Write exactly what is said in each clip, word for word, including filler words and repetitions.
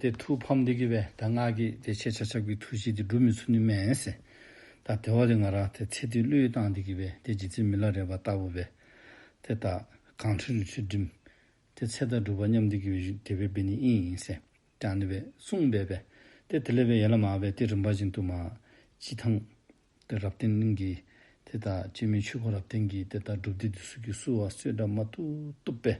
ཏེ་ཐུགས་ཕམ་སྟེ་གིས་སྦེ་ད་ང་གིས་ཏེ་ཁྱེད་ཆ་ཁྱབ་ཀྱི་ཐུགས་བཞེད་འདི་སྒྲུབ་མི་ཚུགས་ནི་མས་ཟེར། ད་དེ་བ་ཏེ་ང་ར་ཏེ་ཚེ་འདི་བློས་བཏང་སྟེ་གིས་སྦེ་ཏེ་རྗེ་བཙུན་མི་ལ་རས་པ་ལྟ་བུ་སྦེ་ཏེ་ད་གངས་ཁྲོད་རི་ཁྲོད་འགྲིམ། ཏེ་ཚེ་དང་སྒྲུབ་པ་མཉམ་སྟེ་གིས་སྦེ་དེ་སྦེ་འབད་ནི་ཨིན་ཟེར། ད་ཨ་ནི་སྦེ་གསུངས་སྦེ་སྦེ། ཏེ་དེ་ལས་སྦེ་ཡར་ལས་མར་སྦེ་ཏེ་རིམ་པ་བཞིན་དུ་མར་སྤྱི་ཐང་ཏེ་རབ་བརྟན་གླིང་གི་ཏེ་ད་སྤྱི་མི་ཆོས་འཁོར་རབ་བརྟན་གྱི་ཏེ་ད་སྒྲུབ་སྡེ་འདི་ཚུ་གིས་བསུ་བ་གསོལ་འདྲ་མ་བཏུབ་བཏུབ་སྦེ་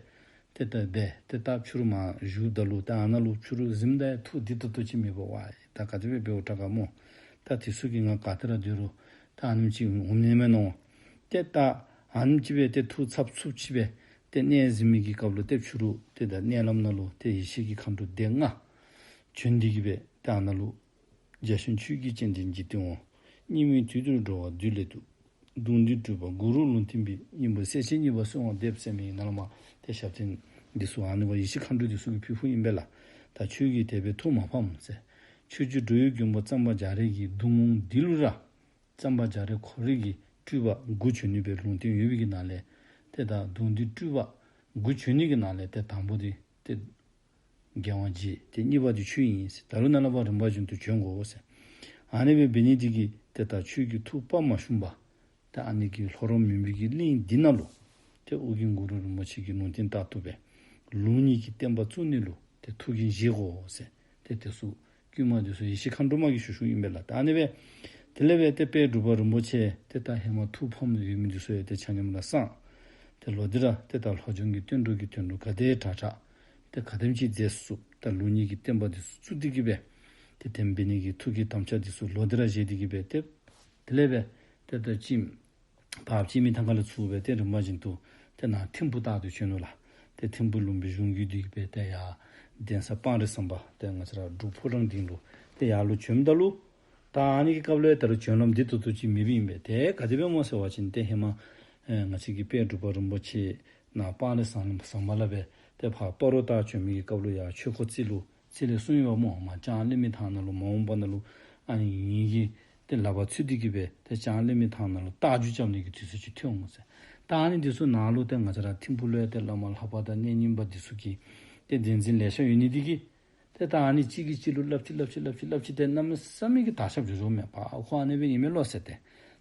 ཏེ་ད་སྦེ་ཏེ་ད་ཕྱི་རུ་མར་བཞུགསཔ་ད་ལུ་ད་ཨ་ནཱ་ལུ་ཕྱི་རུ་གཟིམ་ད་ཡང་ཐུགས་བདེ་ཏོག་ཏོ་ཅིག་མེད་པར་ཝའི་ད་ག་དེ་སྦེ་འབདཝ་དྲག་ག་སྨོ། ད་དེ་ཚུ་གིས་ང་ག་ཏེ་ར་སྡོད་རུང་ད་ཨ་ནེམ་ཅིག་འོང་ནི་མས་མནོ། ཏེ་ད་ཨ་ནེམ་ཅིག་སྦེ་ཏེ་ཐུགས་འཚབ་འཚུབ་ཅིག་སྦེ་ཏེ་གནས་གཟིམ་མི་གི་སྐབས་ལུ་ཏེ་ཕྱི་རུ་ཏེ་ད་མནལ་ལམ་ནང་ལུ་ཏེ་ཡེ་ཤེས་ཀྱི་མཁའ་འགྲོ་སྡེ་ལྔ་བྱོན་ཏེ་གིས་སྦེ་ཏེ་ཨ་ནཱ་ལུ་རྒྱ་གཞུང་ཆོས་ཀྱི་སྤྱན་ལྡན་འཇིག་རྟེན་དབང་། སྙིགས་མའི་དུས་འདིར་འགྲོ་བ་འདུལ་སླད་དུ། གདུང་འདིར་སྤྲུལ་པ་གུ་རུ་ལུང་བསྟན་པའི། སྙིང་པོ་གསལ་བྱེད་གཉིས་པ་གསོལ་བ་འདེབས་ཟེར་མི་ནང་ལས་མར་ཏེ་ཞབས་བརྟན་འདི་ཚུ་ཨ་ནི་བ་ཡེ་ཤེས་མཁའ་འགྲོ་འདི་ཚུ་གིས་ཕུལ་ཕུལཝ་ཨིན་པས་ལགས། ད་ཁྱོད་ཀྱིས་དེ་སྦེ་ཐུགས་མ་ཕམ་ཟེར། ཆོས་རྗེ་འགྲོ་བའི་མགོན་པོ་གཙང་པ་རྒྱ་རས་ཀྱི་གདུང་འདི་ལུ་ར་གཙང་པ་རྒྱ་རས་ཁོ་རའི་གི་སྤྲུལ་པ་དགུ་བྱོན་ནི་སྦེ་ལུང་བསྟན་ཡོད་པའི་གི་ནང་ལས་ཏེ་ད་གདུང་འདི་སྤྲུལ་པ་དགུ་བྱོན་ནི་གི་ནང་ལས་ཏེ་དང་པོ་འདི་ཏེ་རྒྱལ་དབང་རྗེ། ཏེ་གཉིས་པ་འདི་ཁྱོད་ཨིན་ཟེར། ད་རུང་ནཱ་ལས་ཕར་རིམ་པ་བཞིན་དུ་བྱོན་དགོ་ཟེར། ཨ་ནི་སྦེ་འབད་ནི་འདི་གིས་ཏེ་ད་ཁྱོད་ཀྱི་ཐུགས་དཔའ་མ་ཞུམ་པར་ཏེ་ཨ་ནི་གི་ལྷོ་རོང་མུན་པའི་གི་གླིང་འདི་ནང་ལུ་ཏེ་ཨོ་རྒྱན་གུ་རུ་རིན་པོ་ཆེ་གི་ལུང་བསྟན་ལྟར་དུ་སྦེ་ལུགས་གཉིས་ཀྱི་བསྟན་པ་བཙུགས་ནི་ལུ་ཏེ་ཐུགས་འགན་བཞེས་དགོ་ཟེར། ཏེ་དེ་ཚུ་བསྐུལ་མ་འདི་ཚུ་ཡེ་ཤེས་མཁའ་འགྲོ་མ་གིས་ཞུ་ཞུཝ་ཨིན་པས་ལགས། ད་ཨ་ནི་སྦེ་དེ་ལས་སྦེ་ཏེ་དཔལ་འབྲུག་པ་རིན་པོ་ཆེ་ཏེ་ད་ཧེ་མ་ཐུགས་ཕམ་ཡོད་མི་འདི་ཚུ་ཡང་ཏེ་ཆ་མཉམ་ར་སངས། ཏེ་ལོག་སྟེ་ར་ཏེ་ད་ལྷོ་ལྗོངས་ཀྱི་བསྟན་འགྲོ་གི་དོན་ལུ་ག་དེ་དྲག་དྲག་ཏེ་ག་དེམ་ཅིག་མཛད་ཚུགས་ད་ལུགས་གཉིས་ཀྱི་བསྟན་པ་འདི་ཚུ་བཙུགས་ཏེ་གིས་སྦེ་ཏེ་དེ་སྦེ་འབད་ནི་གི་ཐུགས་ཀྱི་དམ་བཅའ་འདི་ཚུ་ལོག་སྟེ་ར་བཞེས་ཏེ་གིས་སྦེ་ཏེ་དེ་ལས་སྦེ་ཏེ་ད་ཅིག་ཕར་སྤྱི་མི་ཐང་ཁ་ལས་ཚུར་སྦེ་ཏེ་རིམ་པ་བཞིན་དུ་ཏེ་ནཱ་ཐིམ་ཕུ་ལྟར་དུ་བྱོན་ནུག་ལགས། ཏེ་ཐིམ་ཕུ་ལུང་པའི་གཞུང་བརྒྱུད་དེ་གིས་སྦེ་ཏེ་ཡར་གདན་ས་སྤང་རི་ཟམ་པ་ཏེ་ང་བཅས་ར་འབྲུག་ཕོ་བྲང་སྡིངས་ལུ་ཏེ་ཡར་ལུ་བྱོནམ་ད་ལུ་ད་ཨ་ནི་གི་སྐབས་ལུ་ཡང་ད་རུང་བྱོན་ལམ་བདེ་ཏོག་ཏོ་ཅིག་མེདཔ་ཨིན་པས། ཏེ་ག་དེ་སྦེ་སྨོ་ཟེར་བ་ཅིན་ཏེ་ཧེ་མ་ཨེ་ང་བཅས་ཀྱི་དཔལ་འབྲུག་པ་རིན་པོ་ཆེ་ནཱ་སྤང་རི་ཟམ་ཟམ་པ་ལས་སྦེ་ཏེ་ཕར་སྤ་རོ་ལྟར་བྱོན་མི་གི་སྐབས་ལུ་ཡར་ཆོས་འཁོར་རྩེ་ལུ་རྩེ་ལས་གསུངས་ཡོདཔ་སྨོ། མར་ལྕང་གླིང་མི་ཐང་ནང་ལུ་མ་འོངས་པ་ནང་ལུ་ཨ་ནི་ངེ་གི་ཏེ་ལག་པར་ཚུད་དེ་གིས་སྦེ་ཏེ་ལྕང་གླིང་མི་ཐང་ནང་ལུ་རྟ་རྒྱུག་རྐྱབ་ནི་གི་དུས་ཚོད་ཅིག་ཐོན་འོང་ཟེར། ད་ཨ་ནི་འདི་ཚུ་ནང་ལུ་ཏེ་ང་བཅས་ར་ཐིམ་ཕུ་ལུ་ཡང་ཏེ་བླ་མ་ལྷ་པ་དང་གནས་རྙིང་པ་འདི་ཚུ་གི་ཏེ་གདན་འཛིན་ལེ་ཤ་ཡོད་ནི་འདི་གིས་ཏེ་ད་ཨ་ནི་གཅིག་གིས་གཅིག་ལུ་སླབ་ཅི་སླབ་ཅི་སླབ་ཅི་སླབ་ཅི་ཏེ་གནམ་མེད་ས་མེད་ཀྱི་དར་ཁྱབ་འགྱོ་འགྱོཝ་མས། ཕར་ཁོ་ཨ་ནི་སྦེ་ཨིན་མས་ལོ་ཟེར་ཏེ།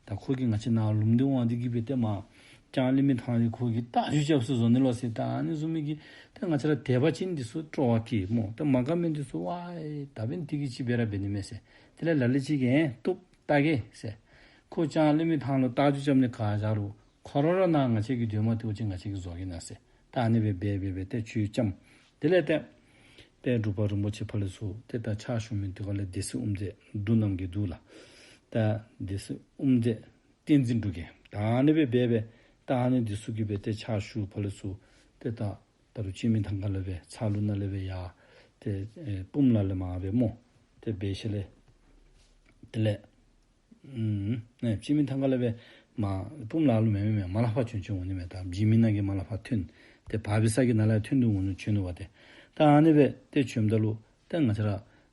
ད་ཁོ་གིས་ང་བཅས་ནཱ་ལུང་བསྟན་དབང་འདི་གིས་སྦེ་ཏེ་མར་ལྕང་གླིང་མི་ཐང་ལས་ཁོ་གིས་རྟ་རྒྱུག་རྐྱབ་སུ་བཟོ་ནི་ལོ་ཟེར། ད་ཨ་ནི་བཟུམ་མའི་གི་ཏེ་ང་བཅས་ར་དད་པ་ཅན་འདི་ཚུ་སྤྲོ་བ་སྐྱེ་སྨོ། ཏེ་མ་དགའ་མི་འདི་ཚུ་ཝའི་ད་འབདན་འདི་གིས་ཅིག་འབད་ར་འབད་ནི་མས་ཟེར། དེ་ལས་ལ་ལུ་ཅིག་གིས་ཨེ་བཏུབ་ལྟ་གེ་ཟེར། ཁོ་ལྕང་གླིང་མི་ཐང་ལུ་རྟ་རྒྱུག་རྐྱབ་ནི་ག་བཞག་རུང་ཁོ་ར་ར་ནཱ་ང་བཅས་ཀྱི་སྡོད་མ་ཏེ་འོ་ཅིག་ང་བཅས་ཀྱིས་བཟོ་གེ་ན་ཟེར། ད་ཨ་ནི་སྦེ་འབད་འབད་འབད་ཏེ་ཆོས་བྱོནམ། དེ་ལས་ཏེ་དཔལ་འབྲུག་པ་རིན་པོ་ཆེ་ཕར་ལས་ཚུར་ཏེ་ད་ཕྱག་ཞུ་མི་འདི་ག་ལས་སྡེ་སྲིད་དབུ་མཛད་འབྲུག་རྣམ་རྒྱལ་འདུག་ལགས། ད་སྡེ་སྲིད་དབུ་མཛད་བསྟན་འཛིན་འབྲུག་རྒྱལ་ད་ཨ་ནི་སྦེ་འབད་འབད་ད་ཨ་ནི་འདི་ཚུ་གིས་སྦེ་ཏེ་ཕྱག་ཞུ་ཕར་ལས་ཚུར་ཏེ་ད་ད་རུང་སྤྱི་མི་ཐང་ཁ་ལས་སྦེ་ཚ་ལུ་ནང་ལས་སྦེ་ཡར་ཏེ་ཨེ་སྤུངས་ལ་ལས་མར་སྦེ་སྨོ། ཏེ་འབད་ཞིནམ་ལས་དེ་ལས་ཨུམ་ནཱ་སྤྱི་མི་ཐང་ཁ་ལས་སྦེ་མར་སྤུངས་ལ་ལུ་མེན་མེན་མེན་མར་ལས་ཕར་བྱོན་བྱོན་འོང་ནི་མས། ད་བྱེ་མི་ནང་གི་མར་ལས་ཕར་ཐོན་ཏེ་བར་པའི་ས་གི་ནང་ལས་ཐོན་ཏེ་འོང་ནི་བྱོན་ནུག་པ་ཏེ། ད་ཨ་ནི་སྦེ་ཏེ་བྱོནམ་ད་ལུ་ཏེ་ང་བཅས་ར་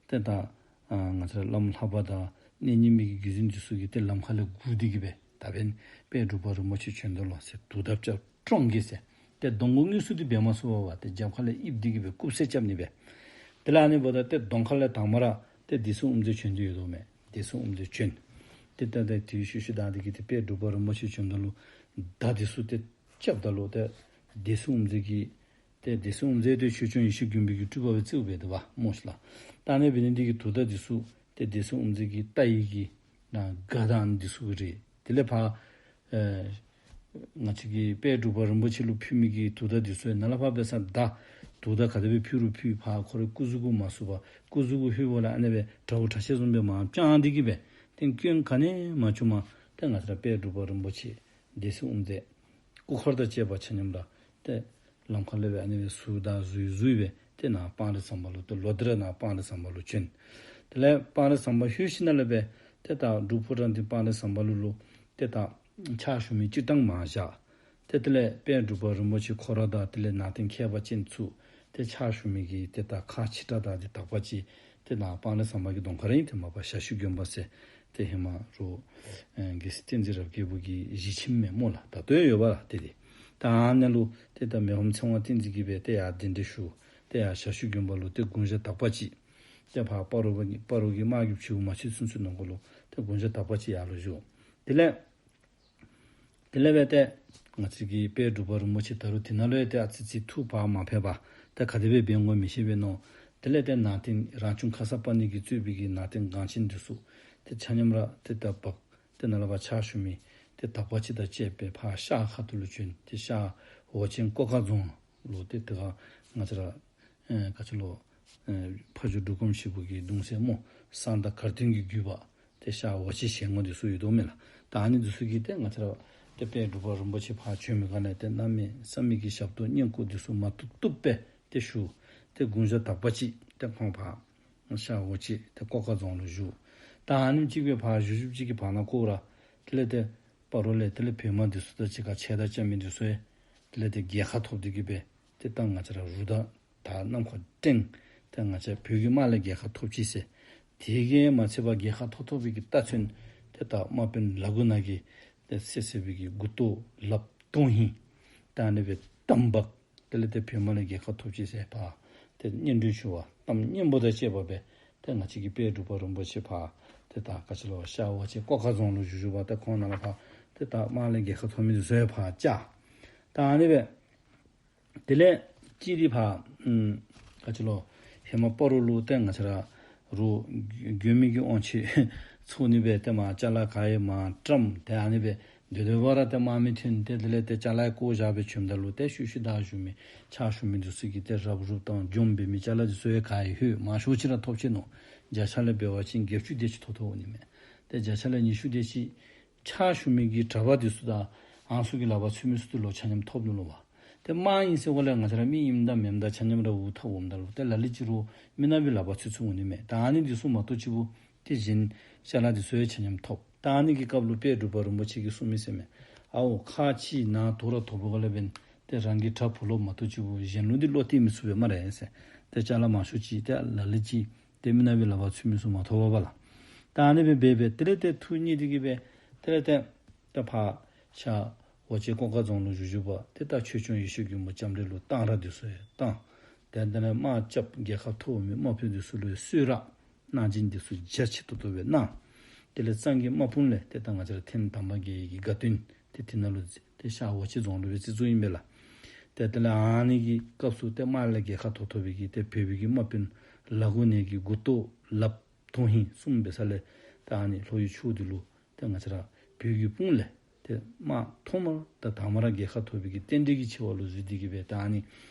ཏེ་ད་ཨ་ང་བཅས་ར་བླམ་ལྷ་པ་དང་གནས་རྙིང་པའི་གི་བརྒྱུད་འཛིན་འདི་ཚུ་གིས་ཏེ་ལམ་ཁ་ལས་སྒུག་སྟེ་གིས་སྦེ་ད་འབདན་དཔལ་འབྲུག་པ་རིན་པོ་ཆེ་བྱོནམ་ད་ལུ་ཟེར་དུག་མདའ་རྐྱབ་བཀྲོངས་གེ་ཟེར། ཏེ་གདོང་གུ་དངོས་སུ་འདི་འབད་མ་ཚུགས་པར་ཏེ་རྒྱབ་ཁ་ལས་ཡིབ་སྟེ་གིས་སྦེ་རྐུབ་བསད་རྐྱབ་ནི་སྦེ། དེ་ལས་ཨ་ནི་འབདཝ་ད་ཏེ་གདོང་ཁ་ལས་དང་པ་ར་ཏེ་སྡེ་སྲིད་དབུ་མཛད་བྱོན་ཏེ་ཡོདཔ་མས། སྡེ་སྲིད་དབུ་མཛད་བྱོན། ཏེ་ད་ཏེ་དེའི་ཤུལ་ཤུལ་བདའ་སྟེ་གིས་ཏེ་དཔལ་འབྲུག་པ་རིན་པོ་ཆེ་བྱོནམ་ད་ལུ་མདའ་འདི་ཚུ་ཏེ་རྐྱབ་ད་ལུ་ཏེ་སྡེ་སྲིད་དབུ་མཛད་ཀྱིས་ཏེ་སྡེ་སྲིད་དབུ་མཛད་ཏེ་ཆོས་སྐྱོང་ཡེ་ཤེས་མགོན་པོའི་གི་སྤྲུལ་པ་སྦེ་རྩིཝ་སྦེ་འདུག་པ་སྨོ་ཤེས་ལགས། ད་ཨ་ནི་འབད་ནི་འདི་གིས་དུག་མདའ་འདི་ཚུ་ཏེ་སྡེ་སྲིད་དབུ་མཛད་ཀྱི་རྟ་ཡི་གི་ནང་སྒ་དང་འདི་ཚུ་གི་རེད། དེ་ལས་ཕར་ཨེ་ང་བཅས་ཀྱི་དཔལ་འབྲུག་པ་རིན་པོ་ཆེ་ལུ་ཕུལ་མི་གི་དུག་མདའ་འདི་ཚུ་ཡང་ནཱ་ལས་ཕར་འབད་ས་ད་དུག་མདའ་ག་དེ་སྦེ་ཕུལ་རུང་ཕུལ་ཕར་ཁོ་རའི་སྐུ་གཟུགས་གུ་མ་ཟུག་པར་སྐུ་གཟུགས་གུ་ལྷོད་པ་ལས་ཨ་ནི་སྦེ་དགྲ་བོ་དྲག་ཤོས་བཟུམ་སྦེ་མར་དཔྱང་སྟེ་གིས་སྦེ་ཏེ་སྐྱོན་ག་ནི་མ་བྱུངམ་ཏེ་ང་བཅས་ར་དཔལ་འབྲུག་པ་རིན་པོ་ཆེ་སྡེ་སྲིད་དབུ་མཛད་སྐུ་འཁོར་དང་བཅས་པ་ཆ་མཉམ་ར་ཏེ་ལམ་ཁ་ལས་སྦེ་ཨ་ནི་སྦེ་ཟུར་དང་ཟུར་ཟུར་སྦེ་ཏེ་ནཱ་སྤང་རི་ཟམ་པ་ལུ་ཏེ་ལོག་སྟེ་ར་ནཱ་སྤང་རི་ཟམ་པ་ལུ་བྱོན། དེ་ལས་སྤང་རི་ཟམ་པ་ལྷོད་ཞིནམ་ལས་སྦེ་ཏེ་ད་འབྲུག་ཕོ་བྲང་འདི་སྤང་རི་ཟམ་པ་ལུ་ལུ་ཏེ་ད་ཕྱག་ཞུ་མི་སྤྱིར་བཏང་མར་བཞག། ཏེ་དེ་ལས་དཔལ་འབྲུག་པ་རིན་པོ་ཆེ་ཁོ་ར་དང་དེ་ལས་ནང་རྟེན་མཁས་པ་ཅན་ཚུ་ཏེ་ཕྱག་ཞུ་མི་གི་ཏེ་ད་ཁག་ཆེ་དྲགས་དང་ཏེ་དག་པ་ཅིག་ཏེ་ནཱ་སྤང་རི་ཟམ་པ་གི་གདོང་ཁར་ཨིན། ཏེ་མ་པ་ཞྭ་ཤུ་དགོན་པ་ཟེར་ཏེ་ཧེ་མ་རུ་ཨེ་རྒྱལ་སྲས་བསྟན་འཛིན་རབ་རྒྱས་པོ་གི་གཞིས་ཁྱིམ་མས་སྨོ་ལགས། ད་ལྟོ་ཡང་ཡོད་པ་ལགས། ཏེ་དེ་ད་ཨ་ནཱ་ལུ་ཏེ་ད་མི་ཕམ་ཚེ་དབང་བསྟན་འཛིན་གྱིས་སྦེ་ཏེ་ཡར་གདན་འདྲེན་ཞུ། ཏེ་ཡར་ཞྭ་ཤུ་དགོན་པ་ལུ་ཏེ་དགུང་ཞག་དག་པ་ཅིག་ ཏེ་ཕར་སྤ་རོ་པ་གི་སྤ་རོ་གི་དམག་གི་བྱིའུ་མ་ཚུད་ཚུན་ཚོད་ནང་འཁོད་ལུ་ཏེ་དགུང་ཞག་དག་པ་ཅིག་ཡར་ལུ་བཞུགས། དེ་ལས་དེ་ལས་འབད་ཏེ་ང་བཅས་ཀྱི་དཔལ་འབྲུག་པ་རིན་པོ་ཆེ་ད་རུང་དེ་ནང་ལུ་ཡང་ཏེ་ཨ་ཙི་ཅིག་ཐུགས་བག་མ་ཕེབས་པར་ཏེ་ག་དེ་སྦེ་འབད་འོང་མི་ཤེས་པས་མནོ། དེ་ལས་ཏེ་ནང་རྟེན་རང་བྱུང་ཁརྶ་པ་ཎི་གིས་གཙོས་པའི་གི་ནང་རྟེན་འགངས་ཅན་འདི་ཚུ་ཏེ་ཆ་མཉམ་ར་ཏེ་ད་འབག་ཏེ་ནཱ་ལས་ཕར་ཕྱག་ཞུ་མི་ཏེ་དག་པ་ཅིག་དང་བཅས་པའི་ཕར་ཤར་ཁ་ཐུག་ལུ་བྱོན། ཏེ་ཤར་ཝ་ཆེན་ཀོ་ཁ་རྫོང་ལུ་ཏེ་དེ་ཁར་ང་བཅས་ར་ཨེ་ག་ཅི་ལོ་ཨེ་ཕ་ཇོ་འབྲུག་སྒོམ་ཞིག་པོ་གི་གདུང་སྲས་སྨོ། གསང་བདག་གར་སྟོན་གྱི་བརྒྱུད་པ་ཏེ་ཤར་ཝ་ཆེན་ཞལ་ངོ་འདི་ཚུ་ཡོད་དོ་མས་ལགས། ད་ཨ་ནི་འདི་ཚུ་གིས་ཏེ་ང་བཅས་ར་ཏེ་དཔལ་འབྲུག་པ་རིན་པོ་ཆེ་ཕར་བྱོན་མི་ག་ལས་ཏེ་གནམ་མེད་ས་མེད་ཀྱི་ཞབས་ཏོག་བསྙེན་བཀུར་འདི་ཚུ་མ་བཏུབ་བཏུབ་སྦེ་ཏེ་ཞུ། ཏེ་དགུང་ཞག་དག་པ་ཅིག་ཏེ་ཁོང་ཕར་ཤར་ཝ་ཆེན་ཏེ་ཀོ་ཁ་རྫོང་ལུ་བཞུགས། ད་ཨ་ནེམ་ཅིག་སྦེ་ཕར་བཞུགས་བཞུགསཔ་ཅིག་གི་བར་ན་ཁོ་ར་དེ་ལས་ཏེ་སྤ་རོ་ལས་དེ་ལས་བོད་དམག་འདི་ཚུ་དང་གཅིག་ཁར་ཆད་ད་རྐྱབ་མི་འདི་ཚུ་ཡང་དེ་ལས་ཏེ་རྒྱལ་ཁ་ཐོབ་སྟེ་གི་སྦེ་ཏེ་ད་ང་བཅས་ར་རུ་དང་ད་གནམ་ཁ་སྟོངས། ཏེ་ང་བཅས་བོད་ཀྱི་དམག་ལས་རྒྱལ་ཁ་ཐོབ་ཅི་ཟེར། དེ་གིས་མ་ཚད་པར་རྒྱལ་ཁ་ཐོབ་ཐོབ་པའི་གི་རྟགས་མཚན་ཏེ་ད་དམག་དཔོན་ལ་དགུ་ནག་གིས་ཏེ་བསད་བསད་པའི་གི་མགུ་ཏོ་ལགཔ་དོན་ཧིང་ད་ཨ་ནི་སྦེ་གཏམ་འབག། དེ་ལས་ཏེ་བོད་དམག་ལས་རྒྱལ་ཁ་ཐོབ་ཅི་ཟེར་ཕར་ཏེ་སྙན་སྒྲོན་ཞུ་བ་གཏམ་སྙན་པོ་དང་བཅས་པ་སྦེ་ཏེ་ང་བཅས་ཀྱི་དཔལ་འབྲུག་པ་རིན་པོ་ཆེ་ཕར་ཏེ་ད་ག་ཅི་ལོ་ཤར་ཝ་ཆེན་ཀོ་ཁ་རྫོང་ལུ་བཞུགས་བཞུགས་པ་ཏེ་ཁོང་ནཱ་ལས་ཕར་ཏེ་ད་དམག་ལས་རྒྱལ་ཁ་ཐོབ་མི་འདི་ཚུ་ཡང་ཕར་བཅར། ད་ཨ་ནི་སྦེ་དེ་ལས་ཅིག་འདི་ཕར་ཨམ་ག་ཅི་ལོ་ཧེ་མ་སྤ་རོ་ལུ་ཏེ་ང་བཅས་ར་རུ་མགོན་མི་གི་དབང་ཆེ་ཚོགས་ནི་སྦེ་ཏེ་མར་ཅ་ལ་ག་ཡང་མ་བཀྲམ། ཏེ་ཨ་ནི་སྦེ་སྡོད་སྡོད་པ་ར་ཏེ་དམག་མི་ཐོན། ཏེ་དེ་ལས་ཏེ་ཅ་ལ་བཀོ་བཞག་སྦེ་བྱོནམ་ད་ལུ་ཏེ་ཤུལ་ཤུལ་བདའ་ཞུ་མི་ཕྱག་ཞུ་མི་འདི་ཚུ་གིས་ཏེ་རབ་རུབ་དང་འཇོམས་འབད་མི་ཅ་ལ་འདི་ཚུ་ཡང་ག་ཡང་ལྷོད་མང་ཤོས་ཅིག་ར་ཐོབ་ཅི་མནོ། བརྒྱ་ཆ་ལས་འབད་བ་ཅིན་བརྒྱད་ཅུ་དེ་ཅིག་ཐོབ་ཐོབ་འོང་ནི་མས། ཏེ་བརྒྱ་ཆ་ལས་ཉི་ཤུ་དེ་ཅིག་ཕྱག་ཞུ་མི་གི་གྲྭ་པ་འདི་ཚུ་དང་ཨ་ནི་ཚུ་གི་ལག་པར་ཚུད་མི་ཚུ་འདི་ལུ་ཆ་མཉམ་ཐོབ་ནུག་ལོ་པ། ཏེ་དམག་ཨིན་ཟེར་གོ་ལས་ང་བཅས་ར་མི་ཨིནམ་དང་མེནམ་དང་ཆ་མཉམ་ར་འུ་ཐག་འོངམ་ད་ལུ་ཏེ་ལ་ལུ་ཅིག་རུ་མི་ནག་པའི་ལག་པར་ཚུད་ཚུད་འོང་ནི་མས། ད་ཨ་ནི་འདི་ཚུ་མ་གཏོགས་ཅིག་པོ་ཏེ་གཞན་ཅ་ལ་འདི་ཚུ་ཡང་ཆ་མཉམ་ཐོབ། ད་ཨ་ནི་གི་སྐབས་ལུ་དཔལ་འབྲུག་པ་རིན་པོ་ཆེ་གིས་གསུངས་མི་ཟེར་མས། ཨའོ་ཁག་ཅིག་ནཱ་དོ་ར་དོ་པོ་ག་ལས་འབདན་ཏེ་རང་གི་གྲྭ་བུ་ལུ་མ་གཏོགས་ཅིག་པོ་གཞན་ལུ་འདི་བློ་གཏད་མི་ཚུགས་པས་སྨ་རེ་ཟེར། ཏེ་ཅ་ལ་མང་ཤོས་ཅིག་ཏེ་ལ་ལུ་ཅིག་ཏེ་མི་ནག་པའི་ལག་པར་ཚུད་མི་ཚུ་མ་ཐོབ་པས་ལགས། ད་ཨ་ནི་སྦེ་འབད་འབད་དེ་ལས་ཏེ་ཐུགས་མཉེས་ཏེ་གི་སྦེ་དེ་ལས་ཏེ་ད་ཕར་ཤར་ཝ་ཆེན་ཀོ་ཁ་རྫོང་ལུ་བཞུགས་བཞུགས་པ་ཏེ་ད་ཆོས་སྐྱོང་ཡེ་ཤེས་མགོན་པོ་ལྕམ་དྲལ་ལུ་གཏང་རག་འདི་ཚུ་ཡང་བཏང་། ཏེ་དེ་ལས་དམག་རྐྱབ་རྒྱལ་ཁ་ཐོབ་མི་དམག་དཔོན་འདི་ཚུ་ལུ་ཡང་གསོལ་རས་གནང་སྦྱིན་འདི་ཚུ་རྒྱ་ཆེ་ཏོག་ཏོ་སྦེ་གནང་། དེ་ལས་གཙང་གི་དམག་དཔུང་ལས་ཏེ་ད་ང་བཅས་ར་ཐེངས་དང་པ་གི་གི་དགའ་སྟོན་ཏེ་དེ་ནང་ལུ་ཏེ་ཤར་ཝ་ཆེན་རྫོང་ལུ་སྦེ་རྩིས་ཚུགས་ཨིན་པས་ལགས། ཏེ་དེ་ལས་ཨ་ནི་གི་སྐབས་སུ་ཏེ་དམག་ལས་རྒྱལ་ཁ་ཐོབ་ཐོབ་པའི་གི་ཏེ་བོད་པའི་གི་དམག་དཔོན་ལ་དགུ་ནག་གི་མགུ་ཏོ་ལགཔ་དོན་ཧིང་གསུམ་འབད་ས་ལས་ད་ཨ་ནི་ལྷོ་ཡུལ་ཕྱོགས་འདི་ལུ་ཏེ་ང་བཅས་ར་བོད་ཀྱི་དཔུང་ལས་ཏེ་དམག་ཐོག་མར་ད་དང་པ་ར་རྒྱལ་ཁ་ཐོབ་པའི་གི་རྟེན་འབྲེལ་གྱི་ཆེ་བ་ལུ་བརྩི་སྟེ་གི་སྦེ་ད་ཨ་ནི་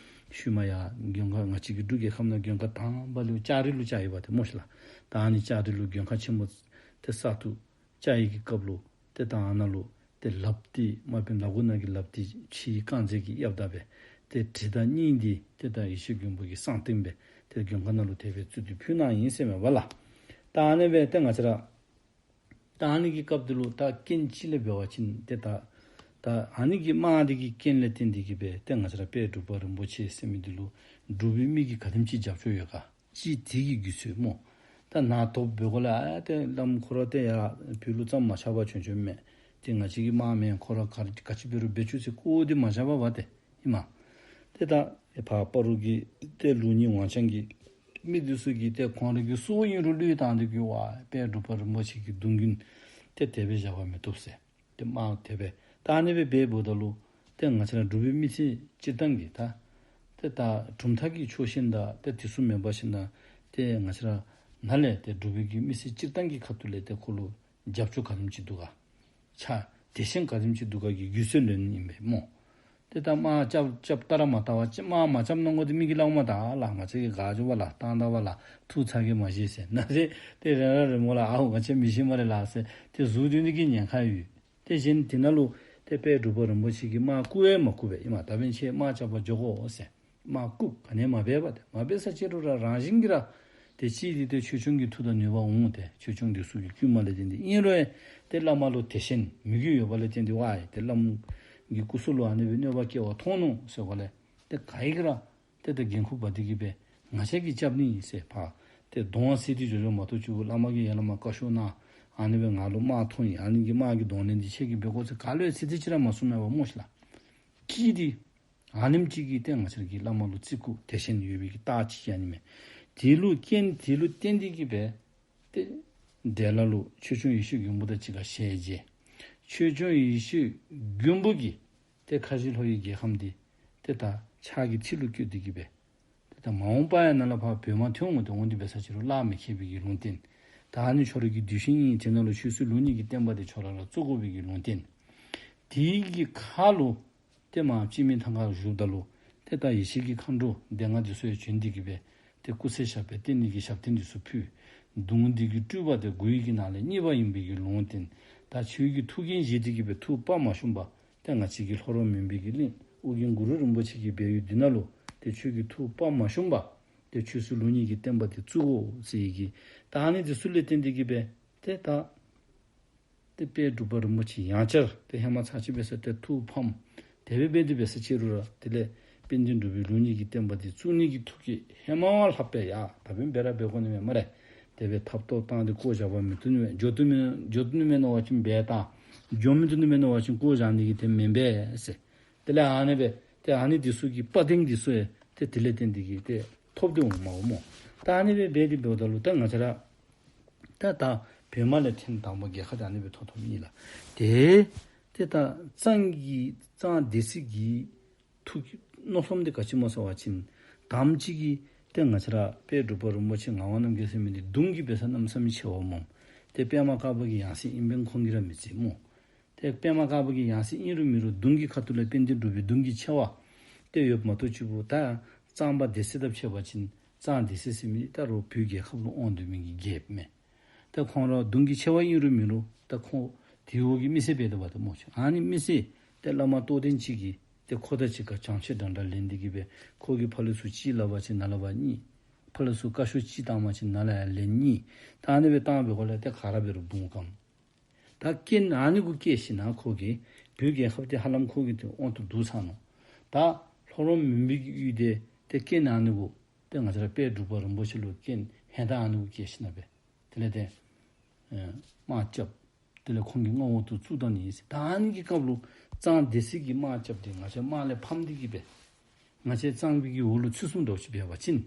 ཤུལ་མ་ཡར་མགོན་ཁང་ང་བཅས་ཀྱི་འབྲུག་རྒྱལ་ཁབ་ནང་མགོན་ཁང་དང་པ་ལུ་ལྕགས་རི་ལུ་བཅའ་ཡོདཔ་ཏེ་སྨོ་ཤིག་ལགས། ད་ཨ་ནི་ལྕགས་རི་ལུ་མགོན་ཁང་ཆེན་མོ་ཏེ་གསར་དུ་བཅའ་བའི་གི་སྐབས་ལུ་ཏེ་ད་ཨ་ནཱ་ལུ་ཏེ་ལགཔ་འདི་དམག་དཔོན་ལ་དགུ་ནག་གི་ལགཔ་འདི་ཕྱིའི་རྐང་རྩེ་གིས་གཡབ་ད་སྦེ་ཏེ་གྲི་དང་སྙིང་འདི་ཏེ་ད་ཡེ་ཤེས་མགོན་པོ་གི་གསང་རྟེན་སྦེ་ཏེ་མགོན་ཁང་ནང་ལུ་དེ་སྦེ་བཙུགས་ཏེ་ཕུལ་གནང་ཡི་ཟེར་མས་པ་ལགས། ད་ཨ་ནི་སྦེ་ཏེ་ང་བཅས་ར་ད་ཨ་ནི་གི་སྐབས་འདི་ལུ་ད་རྐྱེན་ཅིག་ལས་འབད་བ་ཅིན་ཏེ་ད་ད་ཨ་ནི་གི་དམག་འདི་གི་རྐྱེན་ལས་བརྟེན་ཏེ་གི་སྦེ་ཏེ་ང་བཅས་ར་དཔལ་འབྲུག་པ་རིན་པོ་ཆེ་ཟེར་མི་འདི་ལུ་འབྲུག་པའི་མི་གིས་ག་དེམ་ཅིག་རྒྱབ་སྐྱོར་ཡོད་ག་ཅིག་དེ་གི་རྒྱུ་མཚན་སྨོ། ད་ནཱ་དོག་འབད་གོ་ལས་ཨ་ཏེ་བླམ་ཁོ་ར་ཏེ་ཡར་བོད་ལུ་ཙམ་མ་ཆགས་པར་བྱོན་བྱོནམ་མས། ཏེ་ང་བཅས་ཀྱི་དམག་མེན་ཁོ་ར་ག་ག་ཅི་འབད་རུང་འབད་བཅུག་ཟེར་བཀོ་སྟེ་མ་བཞག་པར་འབད་དེ་ཨིན་མས། ཏེ་ད་ཕར་སྤ་རོ་གི་ཏེ་ལུགས་གཉིས་དབང་ཆེན་གྱི་མི་འདི་ཚུ་གིས་ཏེ་ཁོང་ར་གི་སྲོག་ཨིན་རུང་བློས་བཏང་སྟེ་གི་ཝའེ་དཔལ་འབྲུག་པ་རིན་པོ་ཆེ་གི་གདུང་རྒྱུད་ཏེ་དེ་སྦེ་བཞག་པ་མི་བཏུབ་ཟེར། ཏེ་དམག་དེ་སྦེ་ད་ཨ་ནི་སྦེ་འབདཝ་ད་ལུ་ཏེ་ང་བཅས་ར་འབྲུག་པའི་མི་སེར་སྤྱིར་བཏང་གི་ད་ཏེ་ད་གྲུབ་མཐའ་གི་ཕྱོགས་ཞེན་དང་ཏེ་དེ་ཚུ་མེན་པར་ཞིན་ན་ཏེ་ང་བཅས་ར་ནཱ་ལས་ཏེ་འབྲུག་པའི་གི་མི་སེར་སྤྱིར་བཏང་གི་ཁ་ཐུག་ལས་ཏེ་ཁོ་ལུ་རྒྱབ་སྐྱོར་ག་དེམ་ཅིག་འདུག་ག། ཆ་དད་ཞེན་ག་དེམ་ཅིག་འདུག་ག་གི་རྒྱུ་མཚན་ལོན་ནི་ཨིན་པས་སྨོ། ཏེ་ད་དམག་རྐྱབ་རྐྱབ་ལྟ་ར་མ་ལྟ་བར་ཅིག་དམག་མ་རྐྱབ་གནང་དགོ་ཏེ་མི་གིས་སླབ་མས་ད་ལགས། ང་བཅས་ཀྱིས་ག་འགྱོ་བ་ལགས་བཏང་ད་བ་ལགས་ཐུགས་ཚ་གྱང་མ་བཞེས་ཟེར། ནཱ་ཟེར་ཏེ་རེ་ར་རེ་སྨོ་ལགས། ཨའོ་ང་བཅས་མི་ཤེས་སྨ་རེ་ལགས་ཟེར་ཏེ་ཟུར་བཏོན་ནི་གི་ཉེན་ཁ་ཡོད། ཏེ་གཞན་དེ་ནང་ལུ་ཏེ་དཔལ་འབྲུག་པ་རིན་པོ་ཆེ་གིས་དམག་བཀུག་ཡང་མ་བཀུག་པས། ཨིན་མས། ད་འབདན་ཁྱེད་དམག་རྐྱབ་པར་འགྱོ་དགོ་ཟེར། དམག་བཀུག་ག་ནི་མ་འབད་བར་ཏེ་མ་འབད་ས་ཅིག་རུང་ར་རང་བཞིན་གྱིས་ར་ཏེ་ཅིག་འདི་ཏེ་ཆོས་སྐྱོང་གི་མཐུ་དང་ནུས་པ་འོང་། ཏེ་ཆོས་སྐྱོང་འདི་ཚུ་གི་བསྐུལ་མ་ལས་བརྟེན་ཏེ་ཨིན་རུང་ཡང་ཏེ་བླ་མ་ལུ་དད་ཞེན་མོས་གུས་ཡོད་པ་ལས་བརྟེན་ཏེ་ཝའེ་ཏེ་བླམ་གི་སྐུ་གཟུགས་ལུ་ཨ་ནི་སྦེ་གནོད་པ་བསྐྱལ་བ་མཐོང་ནུག་ཟེར་བ་ལས་ཏེ་ག་ཡི་གིས་ར་ཏེ་ད་འགན་ཁུར་འབག་སྟེ་གི་སྦེ་ང་བཅས་ཀྱིས་རྐྱབ་ནི་ཨིན་ཟེར་ཕར་ཏེ་གདོང་བསུ་སྟེ་འགྱོ་འགྱོཝ་མ་གཏོགས་ཅིག་བླ་མ་གིས་ཡར་ལས་མར་བཀའ་ཤོག་གནང་ཨ་ནི་སྦེ་ང་ལུ་དམག་ཐོན་ཡི། ཨ་ནི་གི་དམག་གི་གདོང་ལེན་འདི་ཁྱེད་ཀྱིས་འབད་དགོ་ཟེར་ག་ལུ་ཡང་ཚིག་དེ་ཅིག་ར་མ་གསུངས་མས་པ་སྨོ་ཤིག་ལགས། ཅིག་འདི་ཨ་ནེམ་ཅིག་གིས་ཏེ་ང་བཅས་ཀྱི་བླ་མ་ལུ་བརྩི་བཀུར་དད་ཞེན་ཡོད་པའི་གི་རྟགས་ཅིག་ཨ་ནི་མས། དེ་ལུ་རྐྱེན་དེ་ལུ་བརྟེན་ཏེ་གི་སྦེ་ཏེ་འབྲས་ལ་ལུ་ཆོས་སྐྱོང་ཡེ་ཤེས་མགོན་པོ་དང་གཅིག་ཁར་ཞལ་མཇལ། ཆོས་སྐྱོང་ཡེ་ཤེས་མགོན་པོ་གིས་ཏེ་ཁ་བཞི་ལྷོ་ཡི་རྒྱལ་ཁམས་འདི་ཏེ་ད་ཕྱག་གི་མཐིལ་ལུ་བཀོད་དེ་གི་སྦེ་ཏེ་ད་མ་འོངས་པ་ཡང་ནཱ་ལས་ཕར་བོད་དམག་ཐོན་འོང་སྟེ་འོང་སྟེ་འབད་ས་ཅིག་རུང་གླགས་མི་ཁེལ་བའི་གི་ལུང་བསྟན། ད་ཨ་ནི་ཁྱོད་ར་གི་གདུལ་ཞིང་ཨིན། དེ་ནང་ལུ་ཆོས་སྲིད་ལུགས་གཉིས་ཀྱི་བསྟན་པ་འདི་ཁྱོད་ར་ལུ་བཙུགས་དགོ་པའི་གི་ལུང་བསྟན། དེའི་གི་ཁར་ལུ་ཏེ་མར་སྤྱི་མི་ཐང་ཁར་བཞུགསཔ་ད་ལུ་ཏེ་ད་ཡེ་ཤེས་ཀྱི་མཁའ་འགྲོ་སྡེ་ལྔ་འདི་ཚུ་ཡང་བྱོན་ཏེ་གི་སྦེ་ཏེ་སྐུ་ཚེ་ཞབས་པད་བརྟན་ནི་གི་ཞབས་བརྟན་འདི་ཚུ་ཕུལ། གདུང་འདི་གི་སྤྲུལ་པ་འདི་དགུ་ཡི་གི་ནང་ལས་གཉིས་པ་ཨིན་པའི་གི་ལུང་བསྟན། ད་ཁྱོད་ཀྱི་ཐུགས་འགན་བཞེས་ཏེ་གི་སྦེ་ཐུགས་དཔའ་མ་ཞུམ་པར་ཏེ་ང་བཅས་ཀྱི་ལྷོ་རོང་མུན་པའི་གི་གླིང་ཨོ་རྒྱན་གུ་རུ་རིན་པོ་ཆེ་གི་སྦས་ཡུལ་འདི་ནང་ལུ་ཏེ་ཁྱོད་ཀྱི་ཐུགས་དཔའ་མ་ཞུམ་པར་ཏེ་ཆོས་སྲིད་ལུགས་གཉིས་ཀྱི་བསྟན་པ་འདི་བཙུགས་དགོ་ཟེར་བའི་གི་ད་ཨ་ནི་འདི་ཚུ་ལས་བརྟེན་ཏེ་གི་སྦེ་ཏེ་ད་ཏེ་དཔལ་འབྲུག་པ་རིན་པོ་ཆེ་ཡང་བསྐྱར་ཏེ་ཧེ་མ་ཚར་གཅིག་འབད་ས་ཏེ་ཐུགས་ཕམ། དེ་སྦེ་འབད་དེ་འབད་ས་ཅིག་རུང་ར་དེ་ལས་དཔལ་ལྡན་འབྲུག་པའི་ལུགས་གཉིས་ཀྱི་བསྟན་པ་འདི་བཙུགས་ནི་གི་ཐུགས་བསྐྱེད་ཧེ་མ་བ་ལྷག་པའི་ཡ་ད་འབདན་འབད་ར་འབད་དགོ་ནི་མས་སྨ་རེ། དེ་སྦེ་ཐབ་ཏོག་བཏང་སྟེ་བཀོ་བཞག་པ་མི་བཏུབ་ནི་མས། འགྱོ་བཏུབ་མི་འགྱོ་བཏུབ་ནི་མས་མནོ་བ་ཅིན་འབད་ད། འགྱོ་མི་བཏུབ་ནི་མས་མནོ་བ་ཅིན་བཀོ་བཞག་ནི་གི་དེ་མེན་པས་ཟེར། དེ་ལས་ཨ་ནི་སྦེ་ཏེ་ཨ་ནི་འདི་ཚུ་གི་དཔའ་གདེང་འདི་ཚུ་ཡང་ཏེ་དེ་ལས་བརྟེན་ཏེ་གི་ཏེ་ཐོབ་སྟེ་འོང་མ་འོང་སྨོ། ད་ཨ་ནི་སྦེ་འབད་དེ་འབདཝ་ད་ལུ་ད་ང་བཅས་ར་ད་ད་བོད་དམག་ལས་ཐོན་དང་པ་རྒྱལ་ཁ་འདི་ཨ་ནི་སྦེ་ཐོབ་ཐོབ་ཨིན་ལགས། ཏེ་ཏེ་ད་གཙང་གི་གཙང་སྡེ་སྲིད་ཀྱི་ཐུགས་ཀྱི་མནོ་བསམ་འདི་ག་ཅི་སྨོ་ཟེར་བ་ཅིན་དང་པ་ཅིག་གིས་ཏེ་ང་བཅས་ར་དཔལ་འབྲུག་པ་རིན་པོ་ཆེ་ངག་དབང་རྣམ་རྒྱལ་ཟེར་མི་འདི་གདུང་གིས་འབད་ས་གནམ་མེད་ས་མེད་ཆེ་བ་སྨོ། ཏེ་པདྨ་དཀར་པོ་གི་ཡང་སྲིད་ཨིན་པས་ཁོང་གིས་ར་མི་བརྩི་སྨོ། ཏེ་པདྨ་དཀར་པོ་གི་ཡང་སྲིད་ཨིན་རུང་མེན་རུང་གདུང་གི་ཁ་ཐུག་ལས་དཔལ་ལྡན་འབྲུག་པའི་གདུང་གི་ཆེ་བ་ཏེ་ཡོདཔ་མ་གཏོགས་གཅིག་པུ་ད་གཙང་པ་སྡེ་སྲིད་དང་ཕྱད་པ་ཅིན་གཙང་སྡེ་སྲིད་ཟེར་མི་ད་རུང་བོད་རྒྱལ་ཁབ་ལུ་དབང་སྡུད་མི་གི་རྒྱལཔོ་མས། ད་ཁོང་ར་གདུང་གི་ཆེ་བ་ཨིན་རུང་མེན་རུང་ད་ཁོང་དེའི་འོག་གི་མི་སེར་འབད་དོ་བ་ཏེ་སྨོ་ཤིག། ཨ་ནི་མི་སེར་ཏེ་བླ་མ་རྟོགས་ལྡན་ཅིག་གིས་ཏེ་ཁོ་དང་གཅིག་ཁར་བྱང་ཆེ་འདྲ་འདྲ་ལེན་ཏེ་གི་སྦེ་ཁོ་གིས་ཕར་ལས་ཚུར་གཅིག་སླབ་པ་ཅིན་ནཱ་ལས་ཕར་གཉིས། ཕར་ལས་ཚུར་བཀའ་ཤོག་གཅིག་བཏང་པ་ཅིན་ནཱ་ལས་ཡར་ལན་གཉིས། ད་ཨ་ནི་སྦེ་བཏང་བའི་སྒོ་ལས་ཏེ་ག་ར་འབད་རུང་འབུངས་སྐམ། ད་རྐྱེན་ཨ་ནི་གུ་བཀལ་ཞིན་ན་ཁོ་གིས་བོད་རྒྱལ་ཁབ་འདི་ཧ་ལམ་ཁོ་གི་ཏེ་དབང་དུ་བསྡུ་ཚར་ནུག། ད་ལྷོ་རོང་མུན་པའི་གི་ཡུལ་འདི་ཏེ་རྐྱེན་ཨ་ནི་གུ་ཏེ་ང་བཅས་ར་དཔལ་འབྲུག་པ་རིན་པོ་ཆེ་ལུ་རྐྱེན་ཧན་ད་ཨ་ནི་གུ་བཀལ་ཞིན་ན་སྦེ་དེ་ལས་ཏེ་ཨེ་དམག་རྐྱབ། དེ་ལས་ཁོང་གི་མངའ་འོག་ཏུ་བཙུགས་བཏང་ནི་ཨིན་ཟེར། ད་ཨ་ནི་གི་སྐབས་ལུ་གཙང་སྡེ་སྲིད་ཀྱི་དམག་རྐྱབ་སྟེ་ང་བཅས་དམག་ལས་ཕམ་སྟེ་གི་སྦེ་ང་བཅས་གཙང་པའི་གི་འོག་ལུ་ཚུད་སོངམ་འདྲཝ་ཅིག་འབད་བ་ཅིན་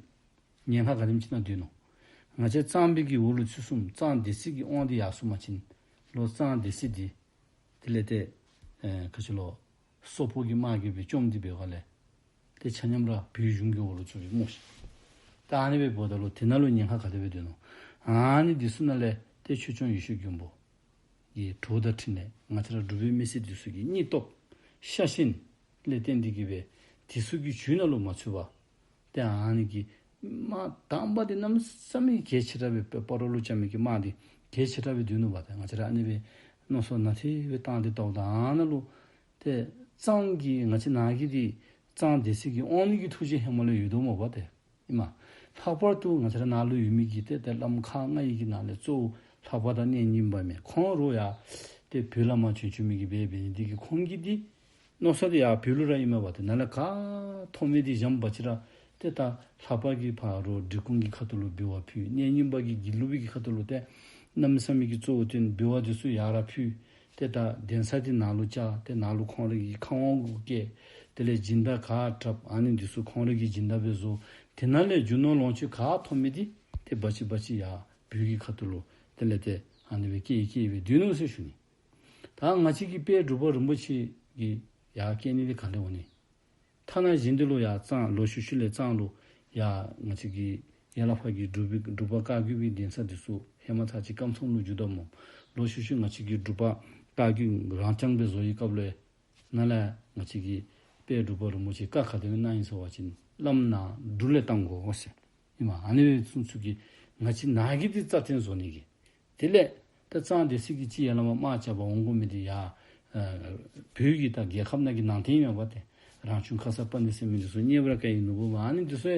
ཉེན་ཁ་ག་དེམ་ཅིག་ནང་སྡོད་ནུག། ང་བཅས་གཙང་པའི་གི་འོག་ལུ་ཚུད་སོངམ་གཙང་སྡེ་སྲིད་ཀྱི་དབང་འདི་ཡར་སོང་པ་ཅིན་ལོག་གཙང་སྡེ་སྲིད་འདི་དེ་ལས་ཏེ་ཨེ་ག་ཅི་ལོ་སོག་པོ་གི་དམག་གིས་སྦེ་བཅོམ་སྟེ་འབད་བ་ལས་ཏེ་ཆ་མཉམ་ར་བོད་གཞུང་གི་འོག་ལུ་ཚུད་པས་སྨོ་ཤིག། ད་ཨ་ནི་སྦེ་འབདཝ་ད་ལུ་དེ་ནང་ལུ་ཉེན་ཁ་ག་དེ་སྦེ་སྡོད་ནུག། ཨ་ནི་འདི་ཚུ་ནང་ལས་ཏེ་ཆོས་སྐྱོང་ཡེ་ཤེས་མགོན་པོ་གི་གྲོགས་དང་འཕྲིན་ལས་ང་བཅས་ར་འབྲུག་པའི་མི་སེར་འདི་ཚུ་གི་སྙིང་སྟོབས་ཤ་ཞེན་ལས་བརྟེན་ཏེ་གི་སྦེ་འདི་ཚུ་གི་རྒྱུད་ནང་ལུ་མ་ཚུད་པར་ཏེ་ཨ་ནི་གི་དམག་དང་པ་འདི་གནམ་མེད་ས་མེད་གལ་ཆེ་དྲགས་སྦེ་སྤ་རོ་ལུ་རྐྱབ་མི་གི་དམག་འདི་གལ་ཆེ་དྲགས་སྦེ་སྡོད་ནུག་པ། ཏེ་ང་བཅས་ར་ཨ་ནི་སྦེ་མནོ་བསམ་ནང་ཏེ་སྦེ་བཏང་སྟེ་བལྟཝ་ད་ཨ་ནཱ་ལུ་ཏེ་གཙང་གི་ང་བཅས་ནཱ་གི་འདི་གཙང་སྡེ་སྲིད་ཀྱི་དབང་ནི་གི་ཐུགས་རྗེ་ཧེ་མ་ལས་ཡོད་དོ་སྨོ་པ་ཏེ། ཨིན་མས། ལྷག་པར་དུ་ང་བཅས་ར་ནཱ་ལུ་ཡོད་མི་གི་ཏེ་ཏེ་བླམ་ཁག་ལྔ་ཡི་གི་ནང་ལས་གཙོ་བོ་ལྷ་པ་དང་གནས་རྙིང་པ་མས། ཁོང་ར་ཡང་ཏེ་བོད་ལས་མར་བྱོན་བྱོན་མི་གི་སྦེ་འབད་ནི་འདི་གིས་ཁོང་གི་འདི་མནོ་བསམ་འདི་ཡར་བོད་ལུ་ར་ཨིན་མས་པ། ཏེ་ནཱ་ལས་ག་ཐོབ་མི་འདི་བཞམས་པ་ཅིན་ར་ཏེ་ད་ལྷ་པ་གིས་ཕར་འབྲི་གུང་གི་ཁ་ཐུག་ལུ་འབུལ་བ་ཕུལ། གནས་རྙིང་པ་གིས་དགེ་ལུགས་པའི་གི་ཁ་ཐུག་ལུ་ཏེ་གནམ་མེད་ས་མེད་ཀྱི་གཙོ་བོ་བསྟེན་འབུལ་བ་འདི་ཚུ་ཡར་ར་ཕུལ། ཏེ་ད་གདན་ས་འདི་ནཱ་ལུ་བཅགས། ཏེ་ནཱ་ལུ་ཁོང་ར་གི་ཁ་དབང་གུ་བཀལ། དེ་ལས་སྦྱིན་བདག་ག་དྲགཔ་ཨ་ནི་འདི་ཚུ་ཁོང་ར་གི་སྦྱིན་བདག་སྦེ་བཟོ། དེ་ནང་ལས་རྒྱུ་ནོར་ལོངས་སྤྱོད་ག་ཐོབ་མི་འདི་ཏེ་འབག་ཅི་འབག་ཅི་ཡར་བོད་ཀྱི་ཁ་ཐུག་ལུ་དེ་ལས་ཏེ་ཨ་ནི་སྦེ་བསྐྱལ་བསྐྱལ་སྦེ་སྡོད་ནུག་ཟེར་ཞུ་ནི། ད་ང་བཅས་ཀྱི་དཔལ་འབྲུག་པ་རིན་པོ་ཆེ་གིས་ཡར་བསྐྱལ་ནི་འདི་ག་ལས་འོང་ནི། ཐ་ན་གཞན་འདི་ལུ་ཡང་གཙང་ལོག་ཤུལ་ཤུལ་ལས་གཙང་ལུ་ཡང་ང་བཅས་ཀྱི་ཡར་ལས་ཕར་གྱི་འབྲུག་པའི་འབྲུག་པ་བཀའ་བརྒྱུད་པའི་གདན་ས་འདི་ཚུ་ཧེ་མ་ཚར་གཅིག་ཀམ་ཚང་ལུ་བསྒྱུར་དོ་སྨོ། ལོག་ཤུལ་ཤུལ་ང་བཅས་ཀྱི་འབྲུག་པ་བཀའ་བརྒྱུད་རང་རྐྱང་སྦེ་བཟོ་བའི་སྐབས་ལུ་ནཱ་ལས་ང་བཅས་ཀྱི་དཔལ་འབྲུག་པ་རིན་པོ་ཆེ་བཀའ་ག་དེ་སྦེ་གནང་ཡི་ཟེར་བ་ཅིན་བླམ་ནཱ་འབྲུག་ལས་བཏང་དགོ་ཟེར། ཨིན་མས། ཨ་ནི་སྦེ་གསུངས་ཚུལ་གྱིས་ང་བཅས་ནཱ་གི་འདི་རྩ་བརྟན་བཟོ་ནི་གི། དེ་ལས་ད་གཙང་སྡེ་སྲིད་ཀྱིས་ཅིག་ཡར་ལས་མར་དམག་རྐྱབ་པར་འོང་དགོ་མི་འདི་ཡར་ཨ་བོད་ཀྱི་ད་རྒྱལ་ཁབ་ནང་གི་ནང་རྟེན་ཨིན་མས་པ་ཏེ། རང་བྱུང་ཁར་ས་པ་ཎི་ཟེར་མི་འདི་ཚུ་གཉེར་པར་དཀའ་བའི་ནོར་བུ་མས། ཨ་ནི་འདི་ཚུ་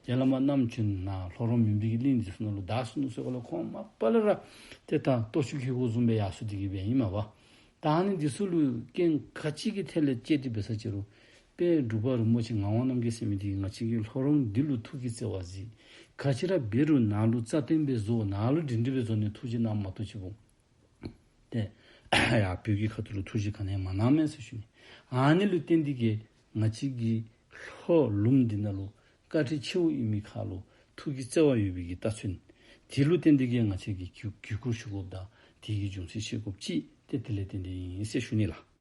ཡར་ལས་མར་བསྣམས་བྱོན་ནཱ་ལྷོ་རོང་མུན་པའི་གླིང་འདི་ཚུ་ནང་ལུ་བདའ་སོང་ནུག་ཟེར་ག་ལས་ཁོང་མ་པ་ལས་ར་ཏེ་ད་ལྟོ་ཆུ་ཁྱེར་དགོཔ་བཟུམ་སྦེ་ཡར་སོང་སྟེ་གི་སྦེ་ཨིན་མས་པ། ད་ཨ་ནི་འདི་ཚུ་ལུ་རྐྱེན་ག་ཅི་གི་ཐད་ལས་བཅད་དེ་འབད་ས་ཅིག་རུང་དཔལ་འབྲུག་པ་རིན་པོ་ཆེ་ངག་དབང་རྣམ་རྒྱལ་ཟེར་མི་འདི་ང་བཅས་ཀྱི་ལྷོ་རོང་འདི་ལུ་ཐུགས་ཀྱི་བརྩེ་བ་གཟིགས། ག་ཅི་ར་འབད་རུང་ནཱ་ལུ་རྩ་བརྟན་སྦེ་བཟོ། ནཱ་ལུ་སྒྲིང་སྒྲི་སྦེ་བཟོ་ནི་ཐུགས་རྗེ་གནངམ་མ་གཏོགས་ཅིག་འབདན་ཏེ་ཡར་བོད་ཀྱི་ཁ་ཐུག་ལུ་ཐུགས་རྗེ་ག་ནི་ཡང་མ་གནང་མས་ཟེར་ཞུ་ནི། ཨ་ནི་ལུ་བརྟེན་ཏེ་གི་ང་བཅས་ཀྱི་ལྷོ་ལུངམ་འདི་ནང་ལུ་བཀའ་དྲིན་ཆེཝ་ཨིན་མི་ཁར་ལུ་ ཐུགས་ཀྱི་བརྩེ་བ་ཡོད་པའི་གི་རྟགས་མཚན། དེ་ལུ་བརྟེན་ཏེ་གིས་ང་བཅས་ཀྱིས་གུས་གུས་བཀུར་ཞུ་དགོཔ་དང་དེ་གི་འབྱུང་རྩིས་ཤེས་དགོཔ་ཅིག་ཏེ་དེ་ལས་བརྟེན་ཏེ་ཨིན་ཟེར་ཞུ་ནི་ལགས།